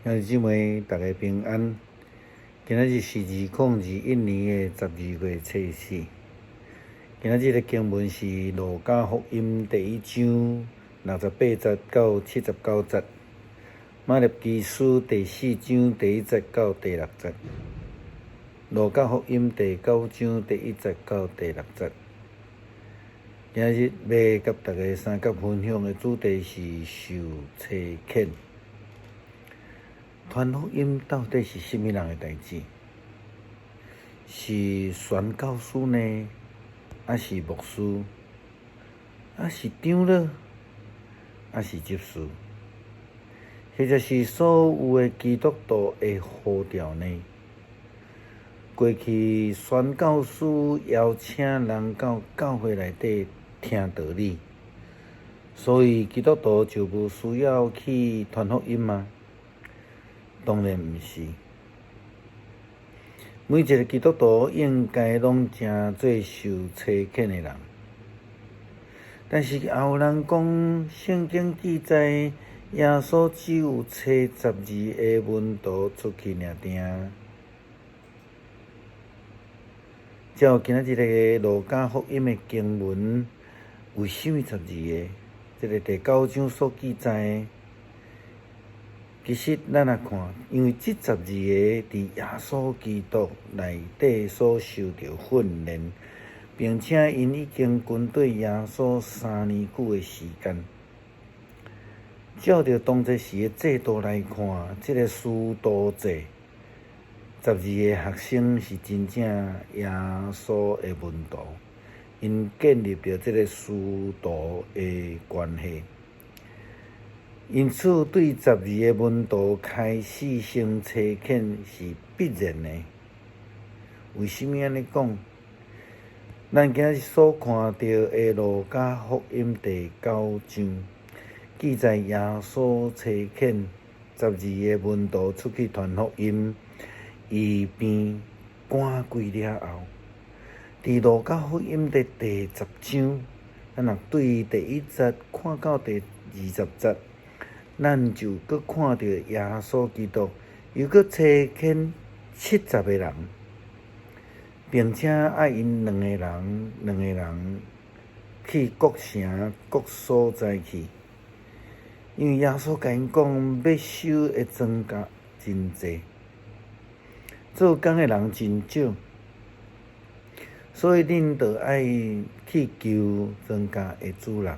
兄弟姊妹，逐家平安。今仔日是2021年的12月初四。今仔日的經文是《路加福音》第一章68節到79節，《馬列基書》第四章第一節到第六節，《路加福音》第九章第一節到第六節。今仔日欲佮大家相佮分享的主題是受差遣。傳福音到底是啥物人的代誌？是宣教師呢，抑是牧師？抑是長老？抑是執事？或者是所有的基督徒的呼召呢？過去宣教師邀請人到教會內底聽道理，所以基督徒就無需要去傳福音嗎？當然毋是。每一个基督徒應該攏成做受差遣的人。但是也有人講，聖經記載耶穌只有差十二个門徒出去爾定。照今仔日个路加福音的經文，為啥物十二个？這个第九章所記載的。其實咱來看，因為這十二個佇耶穌基督內底所受著訓練，並且𪜶已經跟綴耶穌3年久的時間。照著當陣時的制度來看，這个師徒制，十二个學生是真正耶穌的門徒，𪜶建立著這个師徒的關係。因此，對十二个門徒開始先差遣是必然的。為啥物按呢講？咱今仔日所看著的路加福音第九章，記載耶穌差遣十二个門徒出去傳福音，醫病趕鬼了後，佇路加福音的第十章，咱若對第一節看到第20節。咱就閣看著耶穌基督又閣差遣70个人，並且愛𪜶兩個人、兩個人去各城各所在去，因為耶穌共𪜶講，欲收的莊稼真濟，做工的人真少，所以恁著愛去求莊稼的主人，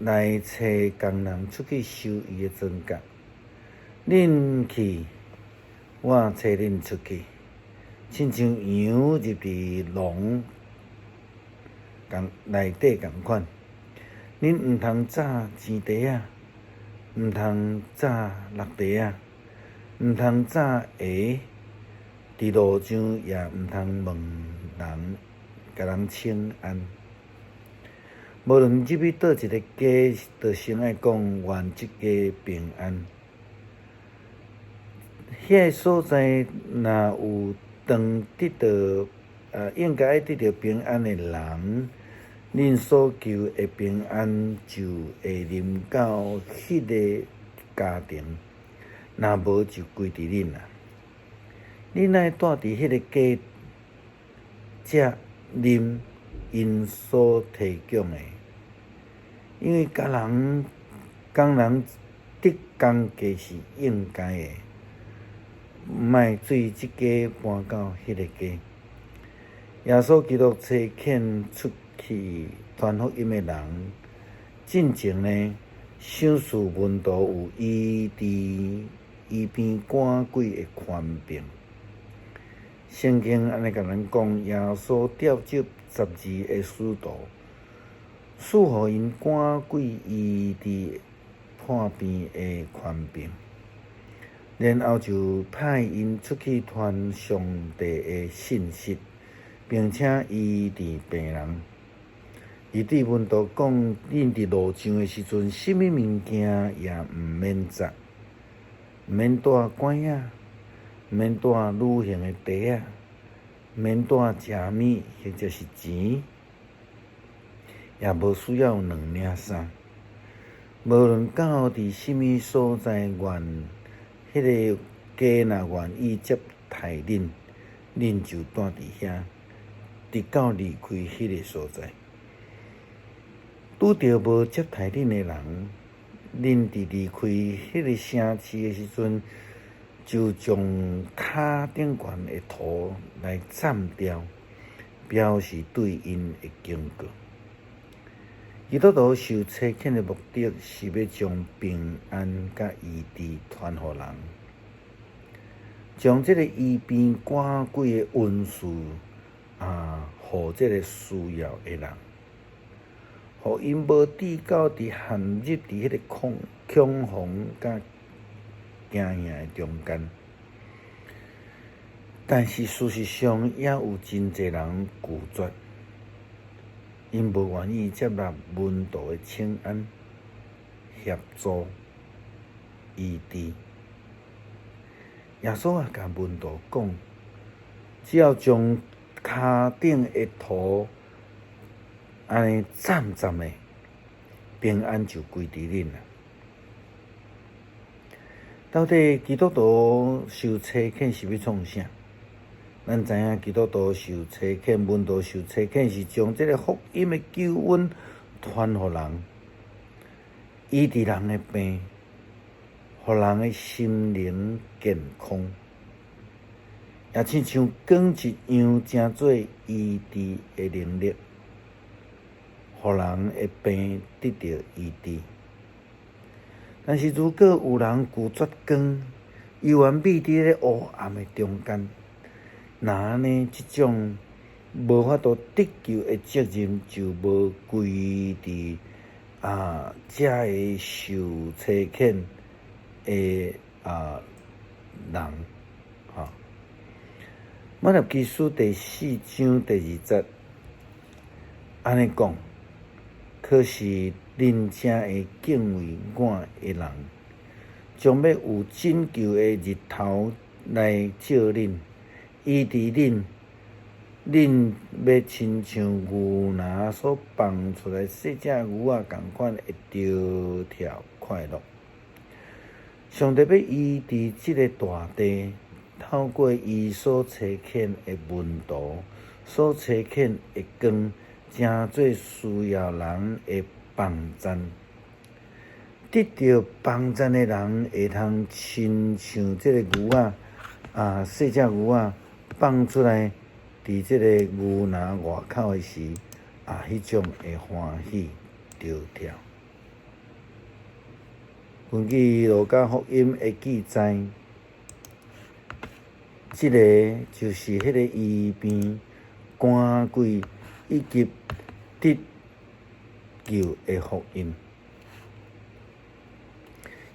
來差工人出去收伊的莊稼。恁去，我差恁出去，親像羊入佇狼共內底仝款。恁毋通紮錢袋仔，毋通紮橐袋仔，毋通紮鞋，佇路上也毋通問人，共人請安。無論入去佗一个家，就先愛講願這家平安。遐个所在若有當得著，應該愛得著平安的人，恁所求的平安就會臨到彼个家庭，若無就歸佇恁啦。恁愛蹛佇彼个家食啉𪜶所提供的，因為共人工人得工價是應該的，毋愛對這家搬到彼个家。耶穌基督差遣出去傳福音的人，進前呢，賞賜門徒有醫治、醫病趕鬼的權柄。聖經按呢共咱講，耶穌召集十二个使徒，賜予𪜶趕鬼醫治破病的權柄，然後就派𪜶出去傳上帝的信息，並且醫治病人。伊對門徒講：恁佇路上的時陣，啥物物件也毋免紮，毋免帶拐仔，毋免帶旅行的袋仔，毋免帶食物或者是錢，也無需要兩領衫。無論到佇啥物所在，願彼彼个家若願意接待恁，恁就蹛佇遐，直到離開彼个所在。拄著無接待恁的人，恁佇離開彼个城市的時陣，就將跤頂懸的土來攢掉，表示對𪜶的警告。基督徒受差遣的目的是欲將平安佮醫治傳予人，將這个醫病趕鬼的恩賜啊，予這个需要的人，予𪜶無致到佇陷入佇彼个恐慌佮驚嚇的中間。但是事實上，也有真濟人拒絕，𪜶無願意接納門徒的請安、協助、醫治。耶穌也共門徒講，只要將跤頂的土按呢攢攢的，平安就歸佇恁啦。到底基督徒受差遣是欲創啥？咱知影基督徒受差遣，門徒受差遣是將這个福音的救恩傳予人，醫治人的病，予人的心靈健康，也親像光一樣，成做醫治的能力，予人的病得著醫治。但是如果有人拒絕光，猶原覕佇咧烏暗的中間，若按呢，這種無法度得救的責任就無歸佇這个受差遣的人吼。馬立基書第四章第二節按呢講，可是恁這个敬畏我的人，將欲有拯救的日頭來照恁，醫治恁，恁欲親像牛欄所放出來細隻牛仔仝款會跳跳快樂。上帝欲醫治這个大地，透過伊所差遣的門徒，所差遣的光，成做需要人的幫贊。得著幫贊的人，會通親像這个牛仔啊，細隻牛仔放出來，佇這个牛欄外口的時，彼種的歡喜跳跳。根據路加福音的記載，這个就是彼个醫病趕鬼以及得救的福音。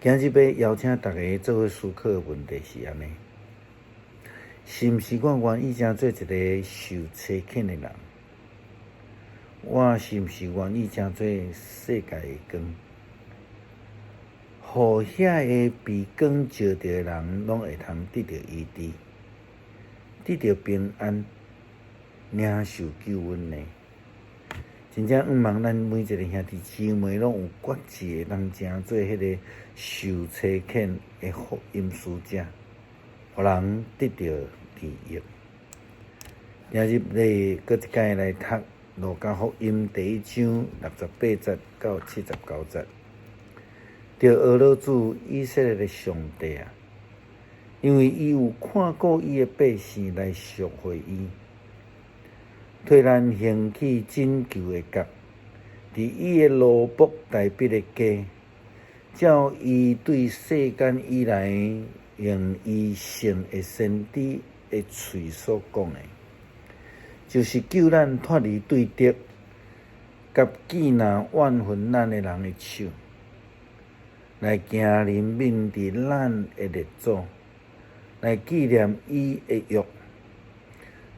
今日欲邀請大家做伙思考的問題是按呢：是毋是我願意成做一个受差遣的人？我是毋是願意成做世界的光？予遐个被光照著的人，攏會通得著醫治，得著平安，領受救恩呢？真正向望咱每一个兄弟姊妹攏有決志，會當成做彼个受差遣的福音使者，予人得著利益。今日咧，閣一擺來讀路加福音第一章68節到79節。著呵咾主以色列的上帝啊，因為伊有看顧伊的百姓來贖回伊，替咱興起拯救的角，佇伊的奴僕大衛的家，照伊對世間以來用伊聖的先知的喙所講的，就是救咱脫離對敵，佮忌憚怨恨咱的人的手。來行憐憫佇咱的列祖，來紀念伊的約，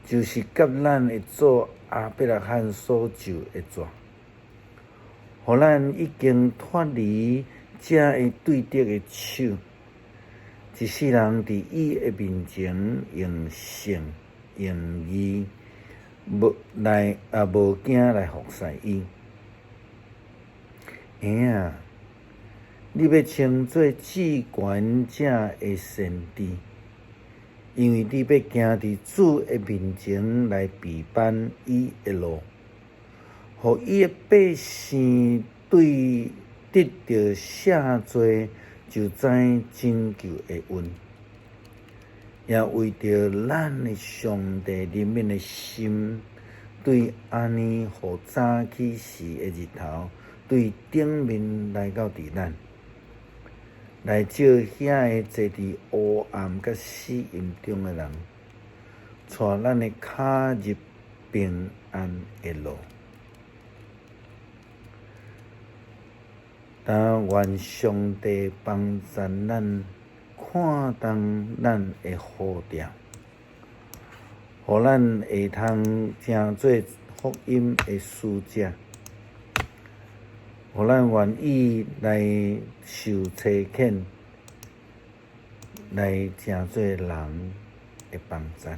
就是佮咱的祖亞伯拉罕所咒的誓，予咱已經脫離這个對敵的手，一世人佇伊的面前用信用義，無來啊無驚來服侍伊。嬰仔，你欲稱做至懸者的先知，因為你欲行佇主的面前來備辦伊的路，予伊的百姓對得著赦罪，就知拯救的恩，也為著咱的上帝憐憫的心，對按呢，予早起時的日頭對頂面來到佇咱，來照遐个坐佇烏暗佮死蔭中的人，帶咱的跤入平安的路。但願上帝幫助咱看重咱的呼召，予咱會通成做福音的使者，予咱願意來受差遣，來成做人的幫贊。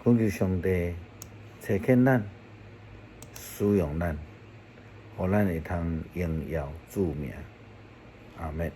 懇求上帝差遣咱，使用咱，予咱會通榮耀主名。阿們。